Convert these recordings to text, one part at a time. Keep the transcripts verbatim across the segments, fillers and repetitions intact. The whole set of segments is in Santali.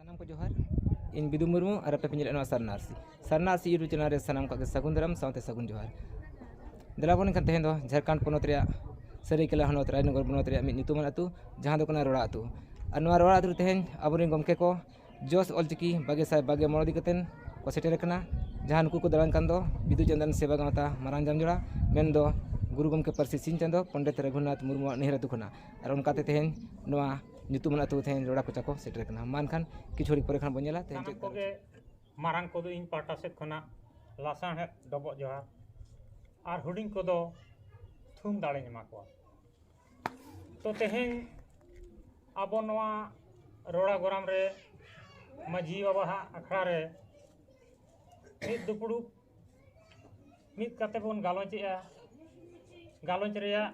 ᱥᱟᱱᱟᱢ ᱠᱚ ᱡᱚᱦᱟᱨ᱾ ᱤᱧ ᱵᱤᱫᱩ ᱢᱩᱨᱢᱩ ᱟᱨ ᱟᱯᱮ ᱯᱮ ᱧᱮᱞᱮᱫ ᱱᱚᱣᱟ ᱥᱟᱨᱱᱟ ᱟᱨᱥᱤ᱾ ᱥᱟᱨᱱᱟ ᱟᱨᱥᱤ YouTube ᱪᱮᱱᱮᱞ ᱨᱮ ᱥᱟᱱᱟᱢ ᱠᱚᱣᱟᱜ ᱜᱮ ᱥᱟᱹᱜᱩᱱ ᱫᱟᱨᱟᱢ ᱥᱟᱶᱛᱮ ᱥᱟᱹᱜᱩᱱ ᱡᱚᱦᱟᱨ᱾ ᱫᱮᱞᱟ ᱵᱚᱱ ᱮᱱᱠᱷᱟᱱ ᱛᱮᱦᱮᱧ ᱫᱚ ᱡᱷᱟᱲᱠᱷᱚᱸᱰ ᱯᱚᱱᱚᱛ ᱨᱮᱭᱟᱜ ᱥᱟᱹᱨᱟᱹᱭᱠᱮᱞᱟ ᱦᱚᱱᱚᱛ ᱨᱟᱡᱽᱱᱚᱜᱚᱨ ᱵᱚᱱᱚᱛ ᱨᱮᱭᱟᱜ ᱢᱤᱫ ᱧᱩᱛᱩᱢᱟᱱ ᱟᱹᱛᱩ, ᱡᱟᱦᱟᱸ ᱫᱚ ᱠᱟᱱᱟ ᱨᱚᱲᱟ ᱟᱹᱛᱩ᱾ ᱟᱨ ᱱᱚᱣᱟ ᱨᱚᱲᱟ ᱟᱹᱛᱩ ᱨᱮ ᱛᱮᱦᱮᱧ ᱟᱵᱚᱨᱮᱱ ᱜᱚᱢᱠᱮ ᱠᱚ ᱡᱚᱥ ᱚᱞᱪᱤᱠᱤ ᱵᱟᱜᱮ ᱥᱟᱭ ᱵᱟᱜᱮ ᱢᱚᱬᱮ ᱤᱫᱤ ᱠᱟᱛᱮᱱ ᱠᱚ ᱥᱮᱴᱮᱨ ᱟᱠᱟᱱᱟ᱾ ᱡᱟᱦᱟᱸ ᱱᱩᱠᱩ ᱠᱚ ᱫᱟᱬᱟᱱ ᱠᱟᱱ ᱫᱚ ᱵᱤᱫᱩ ᱪᱟᱸᱫᱟᱱ ᱥᱮᱵᱟ ᱜᱟᱶᱛᱟ ᱢᱟᱨᱟᱝ ᱡᱟᱢᱡᱚᱲᱟ, ᱢᱮᱱᱫᱚ ᱜᱩᱨᱩ ᱜᱚᱢᱠᱮ ᱯᱟᱹᱨᱥᱤ ᱥᱤᱧ ᱪᱟᱸᱫᱚ ᱯᱚᱱᱰᱤᱛ ᱨᱚᱜᱷᱩᱱᱟᱛᱷ ᱢᱩᱨᱢᱩᱣᱟᱜ ᱱᱟᱹᱭᱦᱟᱹᱨ ᱟᱹᱛᱩ ᱠᱷᱚᱱᱟᱜ᱾ ᱟᱨ ᱚᱱᱠᱟᱛᱮ ᱛᱮᱦᱮᱧ ᱱᱚᱣᱟ ᱧᱩᱛᱩᱢᱟᱱ ᱟᱹᱛᱩ ᱛᱮᱦᱮᱧ ᱨᱚᱲᱟ ᱠᱚᱪᱟ ᱠᱚ ᱥᱮᱴᱮᱨ ᱟᱠᱟᱱᱟ᱾ ᱢᱟ ᱮᱱᱠᱷᱟᱱ ᱠᱤᱪᱷᱩ ᱜᱷᱟᱹᱲᱤᱡ ᱯᱚᱨᱮ ᱠᱷᱟᱱ ᱵᱚᱱ ᱧᱮᱞᱟ ᱛᱮᱦᱮᱧ ᱥᱟᱱᱟᱢ ᱪᱮᱫ ᱠᱚᱜᱮ ᱢᱟᱨᱟᱝ ᱠᱚᱫᱚ ᱤᱧ ᱯᱟᱦᱴᱟ ᱥᱮᱫ ᱠᱷᱚᱱᱟᱜ ᱞᱟᱥᱟᱲᱦᱮᱫ ᱰᱚᱵᱚᱜ ᱡᱚᱦᱟᱨ, ᱟᱨ ᱦᱩᱰᱤᱧ ᱠᱚᱫᱚ ᱛᱷᱩᱢ ᱫᱟᱲᱮᱧ ᱮᱢᱟ ᱠᱚᱣᱟ᱾ ᱛᱚ, ᱛᱮᱦᱮᱧ ᱟᱵᱚ ᱱᱚᱣᱟ ᱨᱚᱲᱟ ᱜᱚᱨᱟᱢ ᱨᱮ ᱢᱟᱹᱡᱷᱤ ᱵᱟᱵᱟᱣᱟᱜ ᱟᱠᱷᱲᱟ ᱨᱮ ᱢᱤᱫ ᱫᱩᱯᱲᱩᱵ ᱢᱤᱫ ᱠᱟᱛᱮ ᱵᱚᱱ ᱜᱟᱞᱚᱪᱮᱜᱼᱟ᱾ ᱜᱟᱞᱚᱪ ᱨᱮᱭᱟᱜ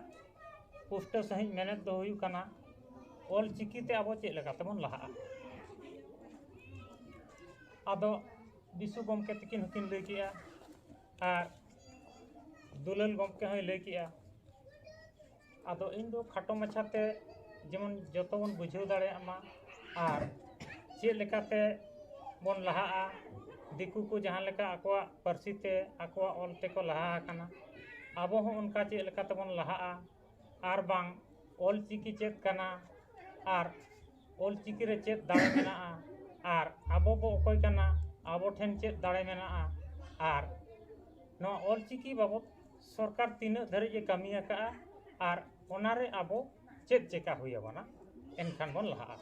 ᱯᱩᱥᱴᱟᱹᱣ ᱥᱟᱺᱦᱤᱡ ᱢᱮᱱᱮᱛ ᱫᱚ ᱦᱩᱭᱩᱜ ᱠᱟᱱᱟ, ᱚᱞ ᱪᱤᱠᱤ ᱛᱮ ᱟᱵᱚ ᱪᱮᱫ ᱞᱮᱠᱟ ᱛᱮᱵᱚᱱ ᱞᱟᱦᱟᱜᱼᱟ᱾ ᱟᱫᱚ ᱵᱤᱥᱩ ᱜᱚᱢᱠᱮ ᱛᱤᱠᱤᱱ ᱦᱚᱸᱠᱤᱱ ᱞᱟᱹᱭ ᱠᱮᱜᱼᱟ, ᱟᱨ ᱫᱩᱞᱟᱹᱞ ᱜᱚᱢᱠᱮ ᱦᱚᱸᱭ ᱞᱟᱹᱭ ᱠᱮᱜᱼᱟ᱾ ᱟᱫᱚ ᱤᱧ ᱫᱚ ᱠᱷᱟᱴᱚ ᱢᱟᱪᱷᱟᱛᱮ ᱡᱮᱢᱚᱱ ᱡᱚᱛᱚ ᱵᱚᱱ ᱵᱩᱡᱷᱟᱹᱣ ᱫᱟᱲᱮᱭᱟᱜ ᱢᱟ, ᱟᱨ ᱪᱮᱫ ᱞᱮᱠᱟᱛᱮ ᱵᱚᱱ ᱞᱟᱦᱟᱜᱼᱟ᱾ ᱫᱤᱠᱩ ᱠᱚ ᱡᱟᱦᱟᱸ ᱞᱮᱠᱟ ᱟᱠᱚᱣᱟᱜ ᱯᱟᱹᱨᱥᱤ ᱛᱮ, ᱟᱠᱚᱣᱟᱜ ᱚᱞ ᱛᱮᱠᱚ ᱞᱟᱦᱟ ᱟᱠᱟᱱᱟ, ᱟᱵᱚ ᱦᱚᱸ ᱚᱱᱠᱟ ᱪᱮᱫ ᱞᱮᱠᱟ ᱛᱮᱵᱚᱱ ᱞᱟᱦᱟᱜᱼᱟ, ᱟᱨ ᱵᱟᱝ ᱚᱞ ᱪᱤᱠᱤ ᱪᱮᱫ ᱠᱟᱱᱟ, ᱟᱨ ᱚᱞ ᱪᱤᱠᱤ ᱨᱮ ᱪᱮᱫ ᱫᱟᱲᱮ ᱢᱮᱱᱟᱜᱼᱟ, ᱟᱨ ᱟᱵᱚ ᱵᱚ ᱚᱠᱚᱭ ᱠᱟᱱᱟ, ᱟᱵᱚ ᱴᱷᱮᱱ ᱪᱮᱫ ᱫᱟᱲᱮ ᱢᱮᱱᱟᱜᱼᱟ, ᱟᱨ ᱱᱚᱣᱟ ᱚᱞ ᱪᱤᱠᱤ ᱵᱟᱵᱚᱫ ᱥᱚᱨᱠᱟᱨ ᱛᱤᱱᱟᱹᱜ ᱫᱷᱟᱹᱨᱤᱡ ᱮ ᱠᱟᱹᱢᱤ ᱟᱠᱟᱫᱼᱟ, ᱟᱨ ᱚᱱᱟᱨᱮ ᱟᱵᱚ ᱪᱮᱫ ᱪᱮᱠᱟ ᱦᱩᱭ ᱟᱵᱚᱱᱟ, ᱮᱱᱠᱷᱟᱱ ᱵᱚᱱ ᱞᱟᱦᱟᱜᱼᱟ᱾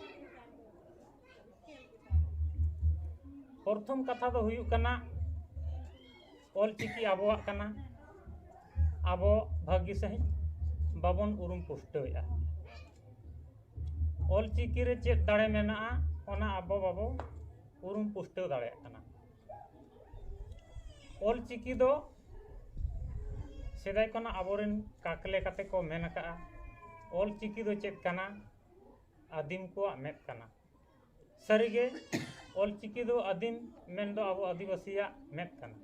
ᱯᱨᱚᱛᱷᱚᱢ ᱠᱟᱛᱷᱟ ᱫᱚ ᱦᱩᱭᱩᱜ ᱠᱟᱱᱟ, ᱚᱞ ᱪᱤᱠᱤ ᱟᱵᱚᱣᱟᱜ ᱠᱟᱱᱟ, ᱟᱵᱚ ᱵᱷᱟᱹᱜᱤ ᱥᱟᱺᱦᱤᱡ ᱵᱟᱵᱚᱱ ᱩᱨᱩᱢ ᱯᱩᱥᱴᱟᱹᱣᱮᱫᱼᱟ᱾ ᱚᱞ ᱪᱤᱠᱤ ᱨᱮ ᱪᱮᱫ ᱫᱟᱲᱮ ᱢᱮᱱᱟᱜᱼᱟ, ᱚᱱᱟ ᱟᱵᱚ ᱵᱟᱵᱚ ᱩᱨᱩᱢ ᱯᱩᱥᱴᱟᱹᱣ ᱫᱟᱲᱮᱭᱟᱜ ᱠᱟᱱᱟ᱾ ᱚᱞ ᱪᱤᱠᱤ ᱫᱚ ᱥᱮᱫᱟᱭ ᱠᱷᱚᱱᱟᱜ ᱟᱵᱚᱨᱮᱱ ᱠᱟᱠᱞᱮ ᱠᱟᱛᱮ ᱠᱚ ᱢᱮᱱ ᱟᱠᱟᱫᱼᱟ, ᱚᱞ ᱪᱤᱠᱤ ᱫᱚ ᱪᱮᱫ ᱠᱟᱱᱟ? ᱟᱹᱫᱤᱢ ᱠᱚᱣᱟᱜ ᱢᱮᱫ ᱠᱟᱱᱟ᱾ ᱥᱟᱹᱨᱤᱜᱮ, ᱚᱞ ᱪᱤᱠᱤ ᱫᱚ ᱟᱹᱫᱤᱢ ᱢᱮᱱᱫᱚ ᱟᱵᱚ ᱟᱹᱫᱤᱵᱟᱹᱥᱤᱭᱟᱜ ᱢᱮᱫ ᱠᱟᱱᱟ᱾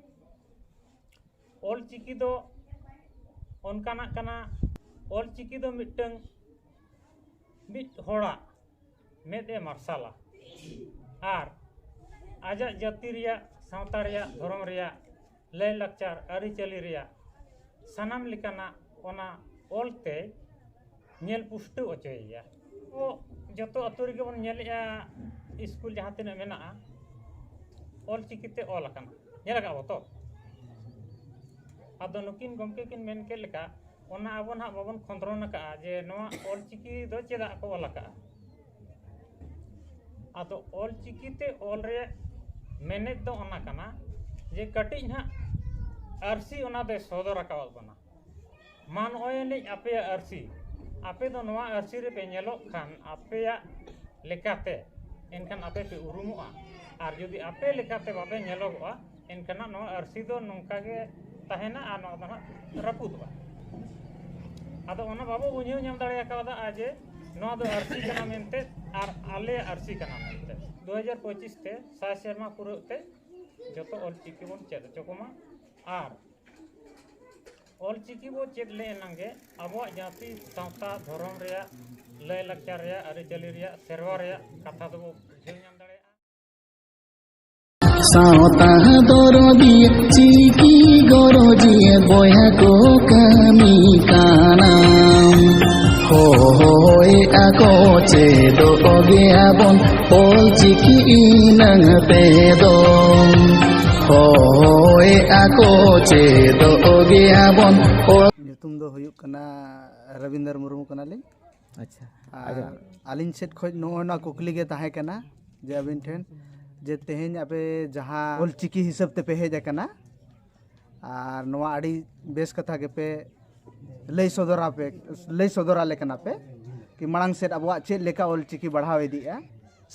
ᱚᱞ ᱪᱤᱠᱤ ᱫᱚ ᱚᱱᱠᱟᱱᱟᱜ ᱠᱟᱱᱟ, ᱚᱞ ᱪᱤᱠᱤ ᱫᱚ ᱢᱤᱫᱴᱟᱝ, ᱢᱤᱫ ᱦᱚᱲᱟᱜ ᱢᱮᱫ ᱮ ᱢᱟᱨᱥᱟᱞᱟ᱾ ᱟᱨ ᱟᱡᱟᱜ ᱡᱟᱹᱛᱤ ᱨᱮᱭᱟᱜ, ᱥᱟᱶᱛᱟ ᱨᱮᱭᱟᱜ, ᱫᱷᱚᱨᱚᱢ ᱨᱮᱭᱟᱜ, ᱞᱟᱹᱭᱼᱞᱟᱠᱪᱟᱨ, ᱟᱹᱨᱤᱪᱟᱹᱞᱤ ᱨᱮᱭᱟᱜ ᱥᱟᱱᱟᱢ ᱞᱮᱠᱟᱱᱟᱜ ᱚᱱᱟ ᱚᱞ ᱛᱮ ᱧᱮᱞ ᱯᱩᱥᱴᱟᱹᱣ ᱦᱚᱪᱚᱭᱮᱭᱟ᱾ ᱟᱵᱚ ᱡᱚᱛᱚ ᱟᱹᱛᱩ ᱨᱮᱜᱮ ᱵᱚᱱ ᱧᱮᱞᱮᱜᱼᱟ, ᱥᱠᱩᱞ ᱡᱟᱦᱟᱸ ᱛᱤᱱᱟᱹᱜ ᱢᱮᱱᱟᱜᱼᱟ, ᱚᱞ ᱪᱤᱠᱤ ᱛᱮ ᱚᱞ ᱟᱠᱟᱱᱟ᱾ ᱧᱮᱞ ᱟᱠᱟᱫ ᱵᱚ ᱛᱚ? ᱟᱫᱚ ᱱᱩᱠᱤᱱ ᱜᱚᱢᱠᱮ ᱠᱤᱱ ᱢᱮᱱ ᱠᱮᱫ ᱞᱮᱠᱟ, ᱚᱱᱟ ᱟᱵᱚ ᱱᱟᱦᱟᱜ ᱵᱟᱵᱚᱱ ᱠᱷᱚᱸᱫᱽᱨᱚᱱ ᱟᱠᱟᱫᱼᱟ ᱡᱮ ᱱᱚᱣᱟ ᱚᱞ ᱪᱤᱠᱤ ᱫᱚ ᱪᱮᱫᱟᱜ ᱠᱚ ᱚᱞ ᱟᱠᱟᱫᱼᱟ᱾ ᱟᱫᱚ ᱚᱞ ᱪᱤᱠᱤ ᱛᱮ ᱚᱞ ᱨᱮᱭᱟᱜ ᱢᱮᱱᱮᱫ ᱫᱚ ᱚᱱᱟ ᱠᱟᱱᱟ ᱡᱮ ᱠᱟᱹᱴᱤᱡ ᱱᱟᱦᱟᱜ ᱟᱹᱨᱥᱤ ᱚᱱᱟ ᱫᱚᱭ ᱥᱚᱫᱚᱨ ᱟᱠᱟᱣᱟᱫ ᱵᱚᱱᱟ᱾ ᱢᱟ ᱱᱚᱜᱼᱚᱭ ᱮᱱᱮᱡ ᱟᱯᱮᱭᱟᱜ ᱟᱹᱨᱥᱤ, ᱟᱯᱮ ᱫᱚ ᱱᱚᱣᱟ ᱟᱹᱨᱥᱤ ᱨᱮᱯᱮ ᱧᱮᱞᱚᱜ ᱠᱷᱟᱱ ᱟᱯᱮᱭᱟᱜ ᱞᱮᱠᱟᱛᱮ, ᱮᱱᱠᱷᱟᱱ ᱟᱯᱮ ᱯᱮ ᱩᱨᱩᱢᱚᱜᱼᱟ᱾ ᱟᱨ ᱡᱩᱫᱤ ᱟᱯᱮ ᱞᱮᱠᱟᱛᱮ ᱵᱟᱯᱮ ᱧᱮᱞᱚᱜᱚᱜᱼᱟ, ᱮᱱᱠᱷᱟᱱ ᱱᱚᱣᱟ ᱟᱹᱨᱥᱤ ᱫᱚ ᱱᱚᱝᱠᱟ ᱜᱮ ᱛᱟᱦᱮᱱᱟ ᱟᱨ ᱱᱚᱣᱟ ᱫᱚ ᱦᱟᱸᱜ ᱨᱟᱹᱯᱩᱫᱚᱜᱼᱟ᱾ ᱟᱫᱚ ᱚᱱᱟ ᱵᱟᱵᱚ ᱵᱩᱡᱷᱟᱹᱣ ᱧᱟᱢ ᱫᱟᱲᱮ ᱟᱠᱟᱣᱫᱟ ᱡᱮ ᱱᱚᱣᱟ ᱫᱚ ᱟᱹᱨᱥᱤ ᱠᱟᱱᱟ ᱢᱮᱱᱛᱮ ᱟᱨ ᱟᱞᱮᱭᱟᱜ ᱟᱹᱨᱥᱤ ᱠᱟᱱᱟ ᱢᱮᱱᱛᱮ᱾ ᱫᱩ ᱦᱟᱡᱟᱨ ᱯᱚᱸᱪᱤᱥ ᱛᱮ ᱥᱟᱭ ᱥᱮᱨᱢᱟ ᱯᱩᱨᱟᱹᱜ ᱛᱮ ᱡᱚᱛᱚ ᱚᱞ ᱪᱤᱠᱤ ᱵᱚᱱ ᱪᱮᱫ ᱦᱚᱪᱚ ᱠᱚᱢᱟ᱾ ᱟᱨ ᱚᱞ ᱪᱤᱠᱤ ᱵᱚ ᱪᱮᱫ ᱞᱮ ᱮᱱᱟᱝ ᱜᱮ ᱟᱵᱚᱣᱟᱜ ᱡᱟᱹᱛᱤ, ᱥᱟᱶᱛᱟ, ᱫᱷᱚᱨᱚᱢ ᱨᱮᱭᱟᱜ, ᱞᱟᱹᱭᱼᱞᱟᱠᱪᱟᱨ ᱨᱮᱭᱟᱜ, ᱟᱹᱨᱤᱪᱟᱹᱞᱤ ᱨᱮᱭᱟᱜ, ᱥᱮᱨᱣᱟ ᱨᱮᱭᱟᱜ ᱠᱟᱛᱷᱟ ᱫᱚᱵᱚ ᱵᱩᱡᱷᱟᱹᱣ ᱧᱟᱢ ᱫᱟᱲᱮᱭᱟᱜᱼᱟ᱾ ᱥᱟᱶᱛᱟ ᱫᱚᱨᱚᱫᱤᱭᱟᱹ, ᱪᱤᱠᱤ ᱜᱚᱨᱚᱡᱤᱭᱟᱹ ᱵᱚᱭᱦᱟ ᱠᱚ ᱠᱟᱹᱢᱤ ᱠᱟᱱᱟ᱾ ᱦᱚᱦᱚᱭᱮᱫᱼᱟ ᱠᱚ ᱪᱮᱫᱚᱜ ᱜᱮᱭᱟᱵᱚᱱ ᱚᱞ ᱪᱤᱠᱤ ᱤᱱᱟᱹᱝ ᱛᱮᱫᱚ᱾ ᱦᱚᱦᱚᱭᱮᱫᱼᱟ ᱠᱚ ᱪᱮᱫᱚᱜ ᱜᱮᱭᱟᱵᱚᱱ ᱚᱞ ᱧᱩᱛᱩᱢ ᱫᱚ ᱦᱩᱭᱩᱜ ᱠᱟᱱᱟ ᱨᱚᱵᱤᱱᱫᱚᱨ ᱢᱩᱨᱢᱩ ᱠᱟᱱᱟᱞᱤᱧ᱾ ᱟᱪᱪᱷᱟ᱾ ᱟᱨ ᱟᱪᱪᱷᱟ᱾ ᱟᱹᱞᱤᱧ ᱥᱮᱫ ᱠᱷᱚᱱ ᱱᱚᱜᱼᱚ ᱱᱚᱣᱟ ᱠᱩᱠᱞᱤ ᱜᱮ ᱛᱟᱦᱮᱸ ᱠᱟᱱᱟ ᱡᱮ ᱟᱹᱵᱤᱱ ᱴᱷᱮᱱ, ᱡᱮ ᱛᱮᱦᱮᱧ ᱟᱯᱮ ᱡᱟᱦᱟᱸ ᱚᱞ ᱪᱤᱠᱤ ᱦᱤᱥᱟᱹᱵ ᱛᱮᱯᱮ ᱦᱮᱡ ᱟᱠᱟᱱᱟ ᱟᱨ ᱱᱚᱣᱟ ᱟᱹᱰᱤ ᱵᱮᱥ ᱠᱟᱛᱷᱟ ᱜᱮᱯᱮ ᱞᱟᱹᱭ ᱥᱚᱫᱚᱨᱟᱯᱮ, ᱞᱟᱹᱭ ᱥᱚᱫᱚᱨᱟᱞᱮ ᱠᱟᱱᱟ ᱯᱮ ᱠᱤ ᱢᱟᱲᱟᱝ ᱥᱮᱫ ᱟᱵᱚᱣᱟᱜ ᱪᱮᱫ ᱞᱮᱠᱟ ᱚᱞ ᱪᱤᱠᱤ ᱵᱟᱲᱦᱟᱣ ᱤᱫᱤᱜᱼᱟ᱾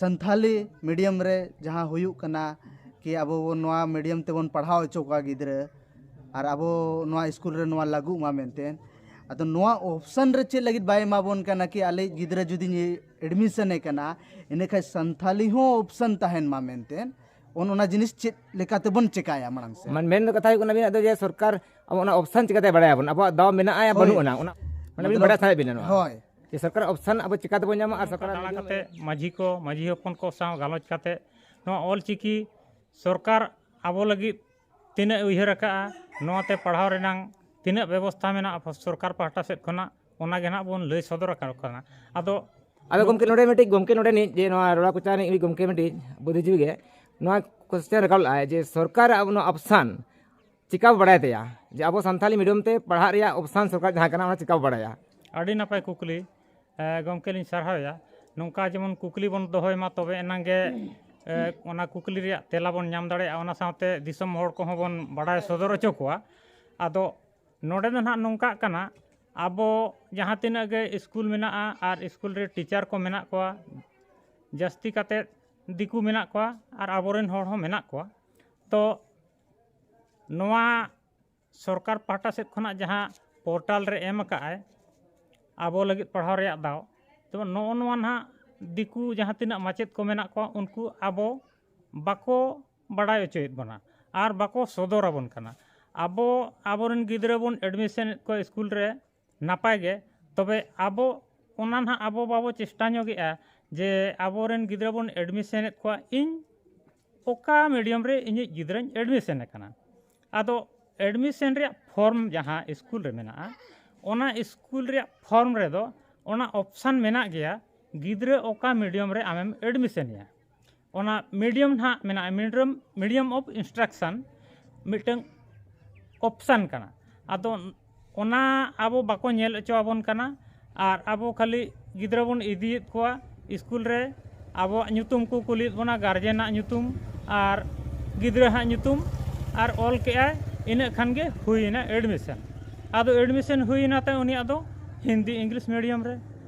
ᱥᱟᱱᱛᱷᱟᱞᱤ ᱢᱤᱰᱤᱭᱟᱢ ᱨᱮ ᱡᱟᱦᱟᱸ ᱦᱩᱭᱩᱜ ᱠᱟᱱᱟ ᱠᱤ ᱟᱵᱚ ᱵᱚᱱ ᱱᱚᱣᱟ ᱢᱤᱰᱤᱭᱟᱢ ᱛᱮᱵᱚᱱ ᱯᱟᱲᱦᱟᱣ ᱦᱚᱪᱚ ᱠᱚᱣᱟ ᱜᱤᱫᱽᱨᱟᱹ, ᱟᱨ ᱟᱵᱚ ᱱᱚᱣᱟ ᱥᱠᱩᱞ ᱨᱮ ᱱᱚᱣᱟ ᱞᱟᱹᱜᱩᱜ ᱢᱟ ᱢᱮᱱᱛᱮ᱾ ᱟᱫᱚ ᱱᱚᱣᱟ ᱚᱯᱥᱚᱱ ᱨᱮ ᱪᱮᱫ ᱞᱟᱹᱜᱤᱫ ᱵᱟᱭ ᱮᱢᱟ ᱵᱚᱱ ᱠᱟᱱᱟ ᱠᱤ ᱟᱞᱮ ᱜᱤᱫᱽᱨᱟᱹ ᱡᱩᱫᱤ ᱮᱰᱢᱤᱥᱚᱱ ᱮ ᱠᱟᱱᱟ, ᱤᱱᱟᱹᱠᱷᱟᱱ ᱥᱟᱱᱛᱷᱟᱞᱤ ᱦᱚᱸ ᱚᱯᱥᱚᱱ ᱛᱟᱦᱮᱱ ᱢᱟ ᱢᱮᱱᱛᱮ? ᱚᱱ ᱚᱱᱟ ᱡᱤᱱᱤᱥ ᱪᱮᱫ ᱞᱮᱠᱟ ᱛᱮᱵᱚᱱ ᱪᱮᱠᱟᱭᱟ ᱢᱟᱲᱟᱝ ᱥᱮᱫ? ᱢᱟᱱ ᱢᱮᱱ ᱫᱚ ᱠᱟᱛᱷᱟ ᱦᱩᱭᱩᱜ ᱠᱟᱱᱟ ᱟᱹᱵᱤᱱᱟᱜ ᱫᱚ ᱡᱮ ᱥᱚᱨᱠᱟᱨ ᱟᱵᱚ ᱚᱱᱟ ᱚᱯᱥᱚᱱ ᱪᱤᱠᱟᱹᱛᱮ ᱵᱟᱲᱟᱭᱟᱵᱚᱱ? ᱟᱵᱚᱣᱟᱜ ᱫᱟᱣ ᱢᱮᱱᱟᱜᱼᱟ ᱭᱟ ᱦᱳᱭ᱾ ᱵᱟᱹᱱᱩᱜ ᱟᱱᱟ? ᱚᱱᱟ, ᱚᱱᱟ ᱵᱤᱱ ᱢᱚᱛᱞᱚᱵ, ᱵᱟᱲᱟᱭ ᱥᱟᱱᱟᱭᱮᱫ ᱵᱤᱱᱟ ᱱᱚᱣᱟ? ᱦᱳᱭ᱾ ᱡᱮ ᱥᱚᱨᱠᱟᱨᱟᱜ ᱚᱯᱥᱟᱱ ᱟᱵᱚ ᱪᱤᱠᱟ ᱛᱮᱵᱚᱱ ᱧᱟᱢᱟ ᱟᱨ ᱥᱚᱨᱠᱟᱨᱟᱜ ᱫᱟᱬᱟ ᱠᱟᱛᱮ ᱢᱟᱹᱡᱷᱤ ᱠᱚ, ᱢᱟᱹᱡᱷᱤ ᱦᱚᱯᱚᱱ ᱠᱚ ᱥᱟᱶ ᱜᱟᱞᱚᱪ ᱠᱟᱛᱮ ᱱᱚᱣᱟ ᱚᱞ ᱪᱤᱠᱤ ᱥᱚᱨᱠᱟᱨ ᱟᱵᱚ ᱞᱟᱹᱜᱤᱫ ᱛᱤᱱᱟᱹᱜ ᱩᱭᱦᱟᱹᱨ ᱟᱠᱟᱫᱼᱟ, ᱱᱚᱣᱟᱛᱮ ᱯᱟᱲᱦᱟᱣ ᱨᱮᱱᱟᱝ ᱛᱤᱱᱟᱹᱜ ᱵᱮᱵᱚᱥᱛᱷᱟ ᱢᱮᱱᱟᱜᱼᱟ ᱥᱚᱨᱠᱟᱨ ᱯᱟᱦᱴᱟ ᱥᱮᱫ ᱠᱷᱚᱱᱟᱜ, ᱚᱱᱟ ᱜᱮ ᱱᱟᱦᱟᱜ ᱵᱚᱱ ᱞᱟᱹᱭ ᱥᱚᱫᱚᱨ ᱟᱠᱟᱫ ᱠᱟᱱᱟ᱾ ᱟᱫᱚ ᱟᱫᱚ ᱜᱚᱢᱠᱮ, ᱱᱚᱰᱮ ᱢᱤᱫᱴᱤᱡ ᱜᱚᱢᱠᱮ, ᱱᱚᱰᱮ ᱱᱤᱡ ᱡᱮ ᱱᱚᱣᱟ ᱨᱚᱲᱟ ᱠᱚᱪᱟ ᱨᱤᱱᱤᱡ ᱩᱱᱤ ᱜᱚᱢᱠᱮ ᱢᱤᱫᱴᱤᱡ ᱵᱩᱫᱽᱫᱷᱤᱡᱤᱵᱤ ᱜᱮ ᱱᱚᱣᱟ ᱠᱚᱥᱪᱮᱱ ᱨᱟᱠᱟᱵ ᱞᱮᱫᱼᱟᱭ ᱡᱮ ᱥᱚᱨᱠᱟᱨ ᱟᱵᱚ ᱱᱚᱣᱟ ᱚᱯᱥᱟᱱ ᱪᱤᱠᱟ ᱵᱟᱲᱟᱭ ᱛᱟᱭᱟ ᱡᱮ ᱟᱵᱚ ᱥᱟᱱᱛᱟᱲᱤ ᱢᱤᱰᱤᱭᱟᱢ ᱛᱮ ᱯᱟᱲᱦᱟᱜ ᱨᱮᱭᱟᱜ ᱚᱯᱥᱟᱱ ᱥᱚᱨᱠᱟᱨ ᱡᱟᱦᱟᱸ ᱠᱟᱱᱟ, ᱚᱱᱟ ᱪᱤᱠᱟ ᱵᱟᱲᱟᱭᱟ? ᱟᱹᱰᱤ ᱱᱟᱯᱟᱭ ᱠᱩᱠᱞᱤ᱾ ᱮ, ᱜᱚᱢᱠᱮ ᱞᱤᱧ ᱥᱟᱨᱦᱟᱣᱮᱭᱟ᱾ ᱱᱚᱝᱠᱟ ᱡᱮᱢᱚᱱ ᱠᱩᱠᱞᱤ ᱵᱚᱱ ᱫᱚᱦᱚᱭ ᱢᱟ, ᱛᱚᱵᱮ ᱮᱱᱟᱝ ᱜᱮ, ᱮ, ᱚᱱᱟ ᱠᱩᱠᱞᱤ ᱨᱮᱭᱟᱜ ᱛᱮᱞᱟ ᱵᱚᱱ ᱧᱟᱢ ᱫᱟᱲᱮᱭᱟᱜᱼᱟ᱾ ᱚᱱᱟ ᱥᱟᱶᱛᱮ ᱫᱤᱥᱚᱢ ᱦᱚᱲ ᱠᱚᱦᱚᱸ ᱵᱚᱱ ᱵᱟᱲᱟᱭ ᱥᱚᱫᱚᱨ ᱦᱚᱪᱚ ᱠᱚᱣᱟ᱾ ᱟᱫᱚ ᱱᱚᱰᱮ ᱫᱚ ᱱᱟᱦᱟᱜ ᱱᱚᱝᱠᱟᱜ ᱠᱟᱱᱟ, ᱟᱵᱚ ᱡᱟᱦᱟᱸ ᱛᱤᱱᱟᱹᱜ ᱜᱮ ᱥᱠᱩᱞ ᱢᱮᱱᱟᱜᱼᱟ ᱟᱨ ᱥᱠᱩᱞ ᱨᱮ ᱴᱤᱪᱟᱨ ᱠᱚ ᱢᱮᱱᱟᱜ ᱠᱚᱣᱟ, ᱡᱟᱹᱥᱛᱤ ᱠᱟᱛᱮ ᱫᱤᱠᱩ ᱢᱮᱱᱟᱜ ᱠᱚᱣᱟ ᱟᱨ ᱟᱵᱚᱨᱮᱱ ᱦᱚᱲ ᱦᱚᱸ ᱢᱮᱱᱟᱜ ᱠᱚᱣᱟ᱾ ᱛᱚ ᱱᱚᱣᱟ ᱥᱚᱨᱠᱟᱨ ᱯᱟᱦᱴᱟ ᱥᱮᱫ ᱠᱷᱚᱱᱟᱜ ᱡᱟᱦᱟᱸ ᱯᱳᱨᱴᱟᱞ ᱨᱮ ᱮᱢ ᱟᱠᱟᱫ ᱟᱭ ᱟᱵᱚ ᱞᱟᱹᱜᱤᱫ ᱯᱟᱲᱦᱟᱣ ᱨᱮᱭᱟᱜ ᱫᱟᱣ, ᱛᱚ ᱱᱚᱜᱼᱚ ᱱᱚᱣᱟ ᱱᱟᱦᱟᱜ ᱫᱤᱠᱩ ᱡᱟᱦᱟᱸ ᱛᱤᱱᱟᱹᱜ ᱢᱟᱪᱮᱫ ᱠᱚ ᱢᱮᱱᱟᱜ ᱠᱚᱣᱟ, ᱩᱱᱠᱩ ᱟᱵᱚ ᱵᱟᱠᱚ ᱵᱟᱲᱟᱭ ᱦᱚᱪᱚᱭᱮᱫ ᱵᱚᱱᱟ ᱟᱨ ᱵᱟᱠᱚ ᱥᱚᱫᱚᱨ ᱟᱵᱚᱱ ᱠᱟᱱᱟ᱾ ᱟᱵᱚ ᱟᱵᱚᱨᱮᱱ ᱜᱤᱫᱽᱨᱟᱹ ᱵᱚᱱ ᱮᱰᱢᱤᱥᱚᱱᱮᱫ ᱠᱚᱣᱟ ᱥᱠᱩᱞ ᱨᱮ, ᱱᱟᱯᱟᱭ ᱜᱮ, ᱛᱚᱵᱮ ᱟᱵᱚ ᱚᱱᱟ ᱱᱟᱦᱟᱜ ᱟᱵᱚ ᱵᱟᱵᱚ ᱪᱮᱥᱴᱟ ᱧᱚᱜᱮᱜᱼᱟ ᱡᱮ ᱟᱵᱚᱨᱮᱱ ᱜᱤᱫᱽᱨᱟᱹ ᱵᱚᱱ ᱮᱰᱢᱤᱥᱚᱱᱮᱫ ᱠᱚᱣᱟ, ᱤᱧ ᱚᱠᱟ ᱢᱤᱰᱤᱭᱟᱢ ᱨᱮ ᱤᱧᱤᱡ ᱜᱤᱫᱽᱨᱟᱹᱧ ᱮᱰᱢᱤᱥᱚᱱᱮ ᱠᱟᱱᱟ᱾ ᱟᱫᱚ ᱮᱰᱢᱤᱥᱚᱱ ᱨᱮᱭᱟᱜ ᱯᱷᱚᱨᱢ ᱡᱟᱦᱟᱸ ᱥᱠᱩᱞ ᱨᱮ ᱢᱮᱱᱟᱜᱼᱟ, ᱚᱱᱟ ᱥᱠᱩᱞ ᱨᱮᱭᱟᱜ ᱯᱷᱚᱨᱢ ᱨᱮᱫᱚ ᱚᱱᱟ ᱚᱯᱥᱟᱱ ᱢᱮᱱᱟᱜ ᱜᱮᱭᱟ, ᱜᱤᱫᱽᱨᱟᱹ ᱚᱠᱟ ᱢᱤᱰᱤᱭᱟᱢ ᱨᱮ ᱟᱢᱮᱢ ᱮᱰᱢᱤᱥᱚᱱᱮᱭᱟ᱾ ᱚᱱᱟ ᱢᱤᱰᱤᱭᱟᱢ ᱱᱟᱦᱟᱜ ᱢᱮᱱᱟᱜᱼᱟ, ᱢᱤᱰᱤᱭᱟᱢ, ᱢᱤᱰᱤᱭᱟᱢ ᱚᱯᱷ ᱤᱱᱥᱴᱨᱟᱠᱥᱚᱱ ᱢᱤᱫᱴᱟᱝ ᱚᱯᱥᱟᱱ ᱠᱟᱱᱟ᱾ ᱟᱫᱚ ᱚᱱᱟ ᱟᱵᱚ ᱵᱟᱠᱚ ᱧᱮᱞ ᱦᱚᱪᱚ ᱟᱵᱚᱱ ᱠᱟᱱᱟ᱾ ᱟᱨ ᱟᱵᱚ ᱠᱷᱟᱹᱞᱤ ᱜᱤᱫᱽᱨᱟᱹ ᱵᱚᱱ ᱤᱫᱤᱭᱮᱫ ᱠᱚᱣᱟ ᱥᱠᱩᱞ ᱨᱮ, ᱟᱵᱚᱣᱟᱜ ᱧᱩᱛᱩᱢ ᱠᱚ ᱠᱩᱞᱤᱭᱮᱫ ᱵᱚᱱᱟ, ᱜᱟᱨᱡᱮᱱᱟᱜ ᱧᱩᱛᱩᱢ ᱟᱨ ᱜᱤᱫᱽᱨᱟᱹ ᱦᱟᱜ ᱧᱩᱛᱩᱢ, ᱟᱨ ᱚᱞ ᱠᱮᱜᱼᱟᱭ, ᱤᱱᱟᱹᱜ ᱠᱷᱟᱱ ᱜᱮ ᱦᱩᱭᱮᱱᱟ ᱮᱰᱢᱤᱥᱚᱱ᱾ ᱟᱫᱚ ᱮᱰᱢᱤᱥᱚᱱ ᱦᱩᱭᱮᱱᱟ ᱛᱟᱭ ᱩᱱᱤᱭᱟᱜ ᱫᱚ ᱦᱤᱱᱫᱤ ᱤᱝᱞᱤᱥ ᱢᱤᱰᱤᱭᱟᱢ ᱨᱮ᱾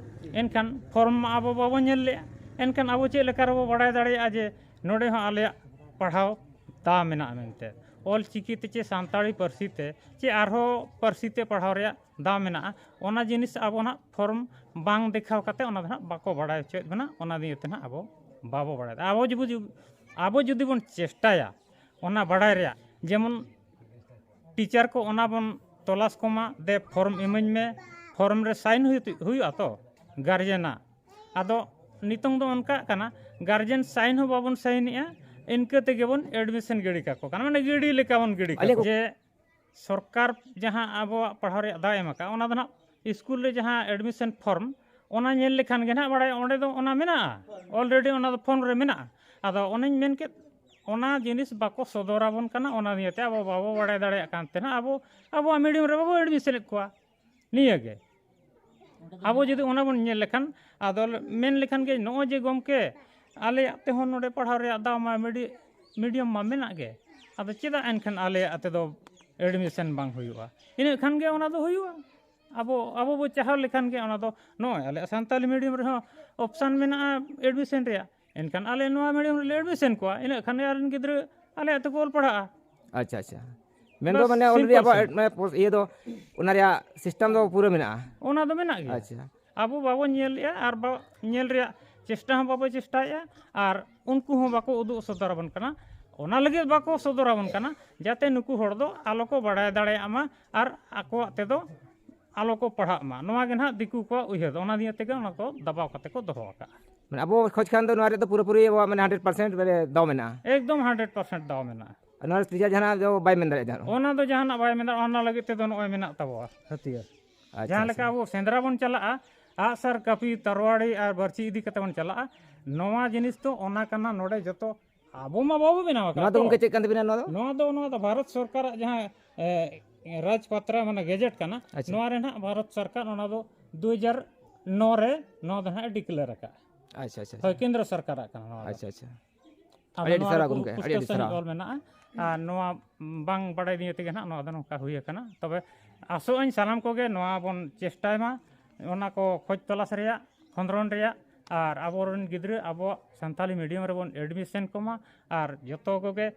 ᱮᱱᱠᱷᱟᱱ ᱯᱷᱚᱨᱢ ᱢᱟ ᱟᱵᱚ ᱵᱟᱵᱚᱱ ᱧᱮᱞ ᱞᱮᱜᱼᱟ, ᱮᱱᱠᱷᱟᱱ ᱟᱵᱚ ᱪᱮᱫ ᱞᱮᱠᱟ ᱨᱮᱵᱚ ᱵᱟᱲᱟᱭ ᱫᱟᱲᱮᱭᱟᱜᱼᱟ ᱡᱮ ᱱᱚᱰᱮ ᱦᱚᱸ ᱟᱞᱮᱭᱟᱜ ᱯᱟᱲᱦᱟᱣ ᱫᱟᱣ ᱢᱮᱱᱟᱜᱼᱟ ᱢᱮᱱᱛᱮ? ᱚᱞ ᱪᱤᱠᱤ ᱛᱮ ᱪᱮ ᱥᱟᱱᱛᱟᱲᱤ ᱯᱟᱹᱨᱥᱤ ᱛᱮ ᱪᱮ ᱟᱨᱦᱚᱸ ᱯᱟᱹᱨᱥᱤ ᱛᱮ ᱯᱟᱲᱦᱟᱣ ᱨᱮᱭᱟᱜ ᱫᱟᱣ ᱢᱮᱱᱟᱜᱼᱟ, ᱚᱱᱟ ᱡᱤᱱᱤᱥ ᱟᱵᱚ ᱱᱟᱦᱟᱜ ᱯᱷᱚᱨᱢ ᱵᱟᱝ ᱫᱮᱠᱷᱟᱣ ᱠᱟᱛᱮ ᱚᱱᱟ ᱫᱚ ᱱᱟᱦᱟᱜ ᱵᱟᱠᱚ ᱵᱟᱲᱟᱭ ᱦᱚᱪᱚᱭᱮᱫ ᱵᱚᱱᱟ᱾ ᱚᱱᱟ ᱤᱭᱟᱹᱛᱮ ᱱᱟᱦᱟᱜ ᱟᱵᱚ ᱵᱟᱵᱚ ᱵᱟᱲᱟᱭᱮᱫᱟ᱾ ᱟᱵᱚ ᱡᱩᱫᱤ, ᱟᱵᱚ ᱡᱩᱫᱤ ᱵᱚᱱ ᱪᱮᱥᱴᱟᱭᱟ ᱚᱱᱟ ᱵᱟᱲᱟᱭ ᱨᱮᱭᱟᱜ, ᱡᱮᱢᱚᱱ ᱴᱤᱪᱟᱨ ᱠᱚ ᱚᱱᱟ ᱵᱚᱱ ᱛᱚᱞᱟᱥ ᱠᱚᱢᱟ, ᱫᱮ ᱯᱷᱚᱨᱢ ᱤᱢᱟᱹᱧ ᱢᱮ, ᱯᱷᱚᱨᱢ ᱨᱮ ᱥᱟᱭᱤᱱ ᱦᱩᱭᱩᱜ, ᱦᱩᱭᱩᱜᱼᱟ ᱛᱚ᱾ ᱜᱟᱨᱡᱮᱱᱟᱜ᱾ ᱟᱫᱚ ᱱᱤᱛᱚᱝ ᱫᱚ ᱚᱱᱠᱟᱜ ᱠᱟᱱᱟ, ᱜᱟᱨᱡᱮᱱ ᱥᱟᱭᱤᱱ ᱦᱚᱸ ᱵᱟᱵᱚᱱ ᱥᱟᱭᱤᱱᱮᱜᱼᱟ, ᱤᱱᱠᱟᱹ ᱛᱮᱜᱮ ᱵᱚᱱ ᱮᱰᱢᱤᱥᱚᱱ ᱜᱤᱰᱤ ᱠᱟᱠᱚ ᱠᱟᱱᱟ, ᱢᱟᱱᱮ ᱜᱤᱰᱤ ᱞᱮᱠᱟ ᱵᱚᱱ ᱜᱤᱰᱤ ᱟᱞᱮ ᱠᱟᱠᱚ᱾ ᱠᱚ- ᱡᱮ ᱥᱚᱨᱠᱟᱨ ᱡᱟᱦᱟᱸ ᱟᱵᱚᱣᱟᱜ ᱯᱟᱲᱦᱟᱣ ᱨᱮᱭᱟᱜ ᱫᱟᱣ ᱮᱢ ᱟᱠᱟᱫ, ᱚᱱᱟ ᱫᱚ ᱱᱟᱦᱟᱜ ᱥᱠᱩᱞ ᱨᱮ ᱡᱟᱦᱟᱸ ᱮᱰᱢᱤᱥᱚᱱ ᱯᱷᱚᱨᱢ, ᱚᱱᱟ ᱧᱮᱞ ᱞᱮᱠᱷᱟᱱ ᱜᱮ ᱱᱟᱦᱟᱜ ᱵᱟᱲᱟᱭᱚᱜᱼᱟ, ᱚᱸᱰᱮ ᱫᱚ ᱚᱱᱟ ᱢᱮᱱᱟᱜᱼᱟ, ᱚᱞᱨᱮᱰᱤ ᱚᱱᱟ ᱫᱚ ᱯᱷᱳᱱ ᱨᱮ ᱢᱮᱱᱟᱜᱼᱟ᱾ ᱟᱫᱚ ᱚᱱᱮᱧ ᱢᱮᱱ ᱠᱮᱫ, ᱚᱱᱟ ᱡᱤᱱᱤᱥ ᱵᱟᱠᱚ ᱥᱚᱫᱚᱨᱟᱵᱚᱱ ᱠᱟᱱᱟ, ᱚᱱᱟ ᱤᱭᱟᱹᱛᱮ ᱟᱵᱚ ᱵᱟᱵᱚ ᱵᱟᱲᱟᱭ ᱫᱟᱲᱮᱭᱟᱜ ᱠᱟᱱ ᱛᱟᱦᱮᱱᱟ, ᱟᱵᱚ ᱟᱵᱚᱣᱟᱜ ᱢᱤᱰᱤᱭᱟᱢ ᱨᱮ ᱵᱟᱵᱚ ᱮᱰᱢᱤᱥᱚᱱᱮᱫ ᱠᱚᱣᱟ᱾ ᱱᱤᱭᱟᱹ ᱜᱮ᱾ ᱟᱵᱚ ᱡᱩᱫᱤ ᱚᱱᱟ ᱵᱚᱱ ᱧᱮᱞ ᱞᱮᱠᱷᱟᱱ, ᱟᱫᱚ ᱢᱮᱱ ᱞᱮᱠᱷᱟᱱ ᱜᱮ, "ᱱᱚᱜᱼᱚᱭ ᱡᱮ ᱜᱚᱢᱠᱮ, ᱟᱞᱮᱭᱟᱜ ᱛᱮᱦᱚᱸ ᱱᱚᱰᱮ ᱯᱟᱲᱦᱟᱣ ᱨᱮᱭᱟᱜ ᱫᱟᱣ ᱢᱟ ᱢᱤᱰᱤ-, ᱢᱤᱰᱤᱭᱟᱢ ᱢᱟ ᱢᱮᱱᱟᱜ ᱜᱮ, ᱟᱫᱚ ᱪᱮᱫᱟᱜ ᱮᱱᱠᱷᱟᱱ ᱟᱞᱮᱭᱟᱜ ᱛᱮᱫᱚ ᱮᱰᱢᱤᱥᱚᱱ ᱵᱟᱝ ᱦᱩᱭᱩᱜᱼᱟ?" ᱤᱱᱟᱹᱜ ᱠᱷᱟᱱ ᱜᱮ ᱚᱱᱟ ᱫᱚ ᱦᱩᱭᱩᱜᱼᱟ᱾ ᱟᱵᱚ, ᱟᱵᱚ ᱵᱚ ᱪᱟᱦᱟᱣ ᱞᱮᱠᱷᱟᱱ ᱜᱮ ᱚᱱᱟ ᱫᱚ, ᱱᱚᱜᱼᱚᱭ ᱟᱞᱮᱭᱟᱜ ᱥᱟᱱᱛᱟᱞᱤ ᱢᱤᱰᱤᱭᱟᱢ ᱨᱮᱦᱚᱸ ᱚᱯᱥᱟᱱ ᱢᱮᱱᱟᱜᱼᱟ ᱮᱰᱢᱤᱥᱚᱱ ᱨᱮᱭᱟᱜ, ᱮᱱᱠᱷᱟᱱ ᱟᱞᱮ ᱱᱚᱣᱟ ᱢᱤᱰᱤᱭᱟᱢ ᱨᱮᱞᱮ ᱮᱰᱢᱤᱥᱚᱱ ᱠᱚᱣᱟ, ᱤᱱᱟᱹᱜ ᱠᱷᱟᱱ ᱜᱮ ᱟᱨ ᱨᱮᱱ ᱜᱤᱫᱽᱨᱟᱹ ᱟᱞᱮᱭᱟᱜ ᱛᱮᱠᱚ ᱚᱞ ᱯᱟᱲᱦᱟᱜᱼᱟ᱾ ᱟᱪᱪᱷᱟ, ᱟᱪᱪᱷᱟ᱾ ᱢᱮᱱᱫᱚ ᱵᱟᱥ, ᱢᱟᱱᱮ already simple ᱟᱵᱚᱣᱟᱜ ᱥᱮ᱾ ᱢᱟᱱᱮ ᱯᱚ-, ᱤᱭᱟᱹ ᱫᱚ, ᱚᱱᱟ ᱨᱮᱭᱟᱜ system ᱫᱚ ᱯᱩᱨᱟᱹ ᱢᱮᱱᱟᱜᱼᱟ᱾ ᱚᱱᱟ ᱫᱚ ᱢᱮᱱᱟᱜ ᱜᱮᱭᱟ᱾ ᱟᱪᱪᱷᱟ᱾ ᱟᱵᱚ ᱵᱟᱵᱚ ᱧᱮᱞᱮᱜᱼᱟ ᱟᱨ ᱵᱟ-, ᱧᱮᱞ ᱨᱮᱭᱟᱜ ᱪᱮᱥᱴᱟ ᱦᱚᱸ ᱵᱟᱵᱚ ᱪᱮᱥᱴᱟᱭᱮᱜᱼᱟ, ᱟᱨ ᱩᱱᱠᱩ ᱦᱚᱸ ᱵᱟᱠᱚ ᱩᱫᱩᱜ ᱥᱚᱫᱚᱨᱟᱵᱚᱱ ᱠᱟᱱᱟ᱾ ᱚᱱᱟ ᱞᱟᱹᱜᱤᱫ ᱵᱟᱠᱚ ᱥᱚᱫᱚᱨᱟᱵᱚᱱ ᱠᱟᱱᱟ, ᱡᱟᱛᱮ ᱱᱩᱠᱩ ᱦᱚᱲ ᱫᱚ ᱟᱞᱚ ᱠᱚ ᱵᱟᱲᱟᱭ ᱫᱟᱲᱮᱭᱟᱜ ᱢᱟ ᱟᱨ ᱟᱠᱚᱣᱟᱜ ᱛᱮᱫᱚ ᱟᱞᱚ ᱠᱚ ᱯᱟᱲᱦᱟᱜ ᱢᱟ᱾ ᱱᱚᱣᱟ ᱜᱮ ᱱᱟᱦᱟᱜ ᱫᱤᱠᱩ ᱠᱚᱣᱟᱜ ᱩᱭᱦᱟᱹᱨ ᱫᱚ, ᱚᱱᱟ ᱫᱤᱭᱮ ᱛᱮᱜᱮ ᱚᱱᱟ ᱠᱚ ᱫᱟᱵᱟᱣ ᱠᱟᱛᱮ ᱠᱚ ᱫᱚᱦᱚ ᱟᱠᱟᱜᱼᱟ᱾ ᱢᱟᱱᱮ ᱟᱵᱚ ᱠᱷᱚᱡᱽ ᱠᱷᱟᱱ ᱫᱚ ᱱᱚᱣᱟ ᱨᱮᱭᱟᱜ ᱫᱚ ᱯᱩᱨᱟᱹᱯᱩᱨᱤ ᱟᱵᱚᱣᱟᱜ ᱢᱟᱱᱮ hundred percent ᱨᱮ ᱫᱟᱣ ᱢᱮᱱᱟᱜᱼᱟ᱾ ᱮᱠᱫᱚᱢ hundred percent ᱫᱟᱣ ᱢᱮᱱᱟᱜᱼᱟ᱾ ᱟᱨ ᱱᱚᱣᱟ ᱨᱮ ᱛᱤᱥ ᱡᱟᱦᱟᱱᱟᱜ ᱫᱚ ᱵᱟᱭ ᱢᱮᱱ ᱫᱟᱲᱮᱭᱟᱜᱼᱟ ᱡᱟᱦᱟᱱᱟᱜ᱾ ᱚᱱᱟ ᱫᱚ ᱡᱟᱦᱟᱱᱟᱜ ᱵᱟᱭ ᱢᱮᱱ ᱫᱟᱲᱮᱭᱟᱜᱼᱟ, ᱚᱱᱟ ᱞᱟᱹᱜᱤᱫ ᱛᱮᱫᱚ ᱱᱚᱜᱼᱚᱭ ᱢᱮᱱᱟᱜ ᱛᱟᱵᱚᱣᱟ ᱦᱟᱹᱛᱤᱭᱟᱹᱨ᱾ ᱟᱪᱪᱷᱟ, ᱡᱟᱦᱟᱸ ᱞᱮᱠᱟ ᱟᱪᱪᱷᱟ᱾ ᱟᱵᱚ ᱥᱮᱸᱫᱽᱨᱟ ᱵᱚᱱ ᱪᱟᱞᱟᱜᱼᱟ, ᱟᱜᱼᱥᱟᱨ, ᱠᱟᱹᱯᱤ, ᱛᱟᱨᱣᱟᱲᱤ ᱟᱨ ᱵᱟᱹᱨᱪᱤ ᱤᱫᱤ ᱠᱟᱛᱮ ᱵᱚᱱ ᱪᱟᱞᱟᱜᱼᱟ᱾ ᱱᱚᱣᱟ ᱡᱤᱱᱤᱥ ᱫᱚ ᱚᱱᱟ ᱠᱟᱱᱟ, ᱱᱚᱰᱮ ᱡᱚᱛᱚ ᱟᱵᱚ ᱢᱟ ᱵᱟᱵᱚ ᱵᱮᱱᱟᱣ ᱟᱠᱟᱫ ᱱᱚᱣᱟ ᱫᱚ ᱛᱚ᱾ ᱜᱚᱢᱠᱮ ᱪᱮᱫ ᱠᱟᱱ ᱛᱟᱵᱤᱱᱟ ᱱᱚᱣᱟ ᱫᱚ? ᱱᱚᱣᱟ ᱫᱚ, ᱱᱚᱣᱟ ᱫᱚ ᱵᱷᱟᱨᱚᱛ ᱥᱚᱨᱠᱟᱨᱟᱜ ᱡᱟᱦᱟᱸ, ᱮ, ᱨᱟᱡᱽᱯᱟᱛᱨᱟ ᱢᱟᱱᱮ ᱜᱮᱡᱮᱴ ᱠᱟᱱᱟ᱾ ᱟᱪᱪᱷᱟ᱾ ᱱᱚᱣᱟ ᱨᱮ ᱱᱟᱦᱟᱜ ᱵᱷᱟᱨᱚᱛ ᱥᱚᱨᱠᱟᱨ ᱚᱱᱟ ᱫᱚ ᱫᱩ ᱦᱟᱡᱟᱨ ᱱᱚ ᱨᱮ ᱱᱚᱣᱟ ᱫᱚ ᱱᱟᱦᱟᱜ ᱮ declare ᱟᱠᱟᱫᱼᱟ᱾ ᱟᱪᱪᱷᱟ, ᱟᱪᱪᱷᱟ, ᱦᱳᱭ, ᱟᱪᱪᱷᱟ᱾ ᱠᱮᱱᱫᱨᱚ ᱥᱚᱨᱠᱟᱨᱟᱜ ᱠᱟᱱᱟ ᱱᱚᱣᱟ ᱫᱚ᱾ ᱟᱪᱪᱷᱟ, ᱟᱪᱪᱷᱟ᱾ ᱟᱫᱚ ᱟᱹᱰᱤ ᱟᱹᱰᱤ ᱱᱚᱣᱟ ᱥᱟᱨᱦᱟᱣ ᱨᱮ ᱜᱚᱢᱠᱮ, ᱟᱹᱰᱤ ᱯᱩᱥᱴᱟᱹᱣ ᱟᱹᱰᱤ ᱥᱟᱺᱦᱤᱡ ᱥᱟᱨᱦᱟᱣ᱾ ᱚᱞ ᱢᱮᱱᱟᱜᱼᱟ᱾ ᱟᱨ ᱱᱚᱣᱟ ᱵᱟᱝ ᱵᱟᱲᱟᱭ ᱱᱤᱭᱮ ᱛᱮᱜᱮ ᱱᱟᱦᱟᱜ ᱱᱚᱣᱟ ᱫᱚ ᱱᱚᱝᱠᱟ ᱦᱩᱭ ᱟᱠᱟᱱᱟ᱾ ᱛᱚᱵᱮ ᱟᱥᱚᱜ ᱟᱹᱧ ᱥᱟᱱᱟᱢ ᱠᱚᱜᱮ ᱱᱚᱣᱟ ᱵᱚᱱ ᱪᱮᱥᱴᱟᱭ ᱢᱟ, ᱚᱱᱟ ᱠᱚ ᱠᱷᱚᱡᱽ ᱛᱚᱞᱟᱥ ᱨᱮᱭᱟᱜ, ᱠᱷᱚᱸᱫᱽᱨᱚᱱ ᱨᱮᱭᱟᱜ, ᱟᱨ ᱟᱵᱚᱨᱮᱱ ᱜᱤᱫᱽᱨᱟᱹ ᱟᱵᱚᱣᱟᱜ ᱥᱟᱱᱛᱟᱞᱤ ᱢᱤᱰᱤᱭᱟᱢ ᱨᱮᱵᱚᱱ admission ᱠᱚᱢᱟ᱾ ᱟᱨ ᱡᱚᱛᱚ ᱠᱚᱜᱮ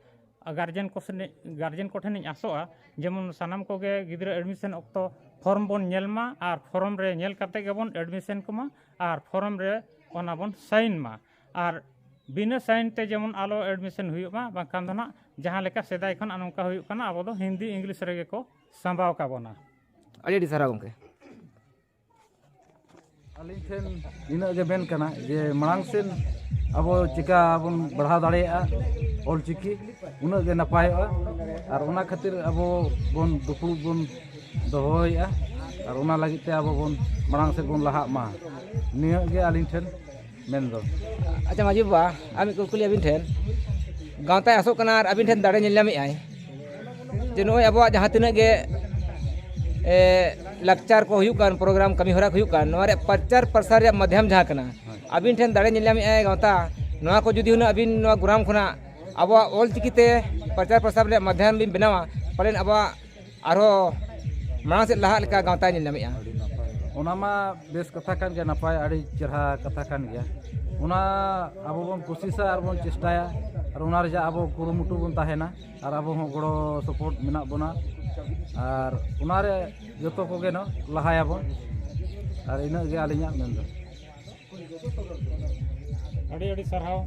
ᱜᱟᱨᱡᱮᱱ ᱠᱚ ᱥᱮᱱ, ᱜᱟᱨᱡᱮᱱ ᱠᱚᱴᱷᱮᱱᱤᱧ ᱟᱥᱚᱜᱼᱟ, ᱡᱮᱢᱚᱱ ᱥᱟᱱᱟᱢ ᱠᱚᱜᱮ ᱜᱤᱫᱽᱨᱟᱹ admission ᱚᱠᱛᱚ ᱯᱷᱚᱨᱢ ᱵᱚᱱ ᱧᱮᱞ ᱢᱟ ᱟᱨ ᱯᱷᱚᱨᱢ ᱨᱮ ᱧᱮᱞ ᱠᱟᱛᱮ ᱜᱮᱵᱚᱱ admission ᱠᱚᱢᱟ ᱟᱨ ᱯᱷᱚᱨᱢ ᱨᱮ ᱚᱱᱟ ᱵᱚᱱ ᱥᱟᱭᱤᱱ ᱢᱟ᱾ ᱟᱨ ᱵᱤᱱᱟᱹ ᱥᱟᱭᱤᱱ ᱛᱮ ᱡᱮᱢᱚᱱ ᱟᱞᱚ admission ᱦᱩᱭᱩᱜ ᱢᱟ, ᱵᱟᱝᱠᱷᱟᱱ ᱫᱚ ᱱᱟᱜ ᱡᱟᱦᱟᱸ ᱞᱮᱠᱟ ᱥᱮᱫᱟᱭ ᱠᱷᱚᱱ ᱱᱚᱝᱠᱟ ᱦᱩᱭᱩᱜ ᱠᱟᱱᱟ, ᱟᱵᱚ ᱫᱚ ᱦᱤᱱᱫᱤ ᱤᱝᱞᱤᱥ ᱨᱮᱜᱮ ᱠᱚ ᱥᱟᱢᱵᱟᱣ ᱠᱟᱵᱚᱱᱟ᱾ ᱟᱹᱰᱤ ᱟᱹᱰᱤ ᱥᱟᱨᱦᱟᱣ ᱜᱚᱢᱠᱮ᱾ ᱟᱹᱞᱤᱧ ᱴᱷᱮᱱ ᱱᱤᱱᱟᱹᱜ ᱜᱮ ᱢᱮᱱ ᱠᱟᱱᱟ ᱡᱮ ᱢᱟᱲᱟᱝ ᱥᱮᱱ ᱟᱵᱚ ᱪᱤᱠᱟ ᱵᱚᱱ ᱵᱟᱲᱦᱟᱣ ᱫᱟᱲᱮᱭᱟᱜᱼᱟ ᱚᱞᱪᱤᱠᱤ, ᱩᱱᱟᱹᱜ ᱜᱮ ᱱᱟᱯᱟᱭᱚᱜᱼᱟ᱾ ᱟᱨ ᱚᱱᱟ ᱠᱷᱟᱹᱛᱤᱨ ᱟᱵᱚ ᱵᱚᱱ ᱫᱩᱯᱲᱩᱵ ᱵᱚᱱ ᱫᱚᱦᱚᱭᱮᱫᱼᱟ᱾ ᱟᱨ ᱚᱱᱟ ᱞᱟᱹᱜᱤᱫ ᱛᱮ ᱟᱵᱚ ᱵᱚᱱ ᱢᱟᱲᱟᱝ ᱥᱮᱫ ᱵᱚᱱ ᱞᱟᱦᱟᱜ ᱢᱟ, ᱱᱤᱭᱟᱹ ᱜᱮ ᱟᱹᱞᱤᱧ ᱴᱷᱮᱱ ᱢᱮᱱ ᱫᱚ᱾ ᱟᱪᱪᱷᱟ ᱢᱟᱹᱡᱷᱤ ᱵᱟᱵᱟ, ᱟᱨ ᱢᱤᱫ ᱠᱩᱠᱞᱤ ᱟᱹᱵᱤᱱ ᱴᱷᱮᱱ, ᱜᱟᱶᱛᱟᱭ ᱟᱥᱚᱜ ᱠᱟᱱᱟ ᱟᱨ ᱟᱹᱵᱤᱱ ᱴᱷᱮᱱ ᱫᱟᱲᱮ ᱧᱮᱞ ᱧᱟᱢᱮᱫ ᱟᱭ ᱡᱮ ᱱᱚᱜᱼᱚᱭ ᱟᱵᱚᱣᱟᱜ ᱡᱟᱦᱟᱸ ᱛᱤᱱᱟᱹᱜ ᱜᱮ ᱮ, ᱞᱟᱠᱪᱟᱨ ᱠᱚ ᱦᱩᱭᱩᱜ ᱠᱟᱱ, ᱯᱨᱳᱜᱨᱟᱢ ᱠᱟᱹᱢᱤ ᱦᱚᱨᱟ ᱠᱚ ᱦᱩᱭᱩᱜ ᱠᱟᱱ, ᱱᱚᱣᱟ ᱨᱮᱭᱟᱜ ᱯᱨᱚᱪᱟᱨ ᱯᱨᱚᱥᱟᱨ ᱨᱮᱭᱟᱜ ᱢᱟᱫᱷᱭᱟᱢ ᱡᱟᱦᱟᱸ ᱠᱟᱱᱟ, ᱟᱹᱵᱤᱱ ᱴᱷᱮᱱ ᱫᱟᱲᱮ ᱧᱮᱞ ᱧᱟᱢᱮᱫ ᱟᱭ ᱜᱟᱶᱛᱟ, ᱱᱚᱣᱟ ᱠᱚ ᱡᱩᱫᱤ ᱦᱩᱱᱟᱹᱝ ᱟᱹᱵᱤᱱ ᱱᱚᱣᱟ ᱜᱨᱟᱢ ᱠᱷᱚᱱᱟᱜ ᱟᱵᱚᱣᱟᱜ ᱚᱞ ᱪᱤᱠᱤ ᱛᱮ ᱯᱨᱚᱪᱟᱨ ᱯᱨᱚᱥᱟᱨ ᱨᱮᱭᱟᱜ ᱢᱟᱫᱷᱭᱟᱢ ᱵᱤᱱ ᱵᱮᱱᱟᱣᱟ, ᱯᱟᱞᱮᱱ ᱟᱵᱚᱣᱟᱜ ᱟᱨᱦᱚᱸ ᱢᱟᱲᱟᱝ ᱥᱮᱫ ᱞᱟᱦᱟᱜ ᱞᱮᱠᱟ ᱜᱟᱶᱛᱟᱭ ᱧᱮᱞ ᱧᱟᱢᱮᱫᱼᱟ᱾ ᱚᱱᱟ ᱢᱟ ᱵᱮᱥ ᱠᱟᱛᱷᱟ ᱠᱟᱱ ᱜᱮᱭᱟ, ᱱᱟᱯᱟᱭ, ᱟᱹᱰᱤ ᱪᱮᱨᱦᱟ ᱠᱟᱛᱷᱟ ᱠᱟᱱ ᱜᱮᱭᱟ᱾ ᱚᱱᱟ ᱟᱵᱚ ᱵᱚᱱ ᱠᱩᱥᱤᱥᱟ ᱟᱨ ᱵᱚᱱ ᱪᱮᱥᱴᱟᱭᱟ, ᱟᱨ ᱚᱱᱟ ᱨᱮᱭᱟᱜ ᱟᱵᱚ ᱠᱩᱨᱩᱢᱩᱴᱩ ᱵᱚᱱ ᱛᱟᱦᱮᱱᱟ, ᱟᱨ ᱟᱵᱚ ᱦᱚᱸ ᱜᱚᱲᱚ ᱥᱚᱯᱚᱦᱚᱫ ᱢᱮᱱᱟᱜ ᱵᱚᱱᱟ, ᱟᱨ ᱚᱱᱟᱨᱮ ᱡᱚᱛᱚ ᱠᱚᱜᱮ ᱱᱚ ᱞᱟᱦᱟᱭᱟᱵᱚᱱ᱾ ᱟᱨ ᱤᱱᱟᱹᱜ ᱜᱮ ᱟᱹᱞᱤᱧᱟᱜ ᱢᱮᱱ ᱫᱚ᱾ ᱟᱹᱰᱤ ᱟᱹᱰᱤ ᱥᱟᱨᱦᱟᱣ᱾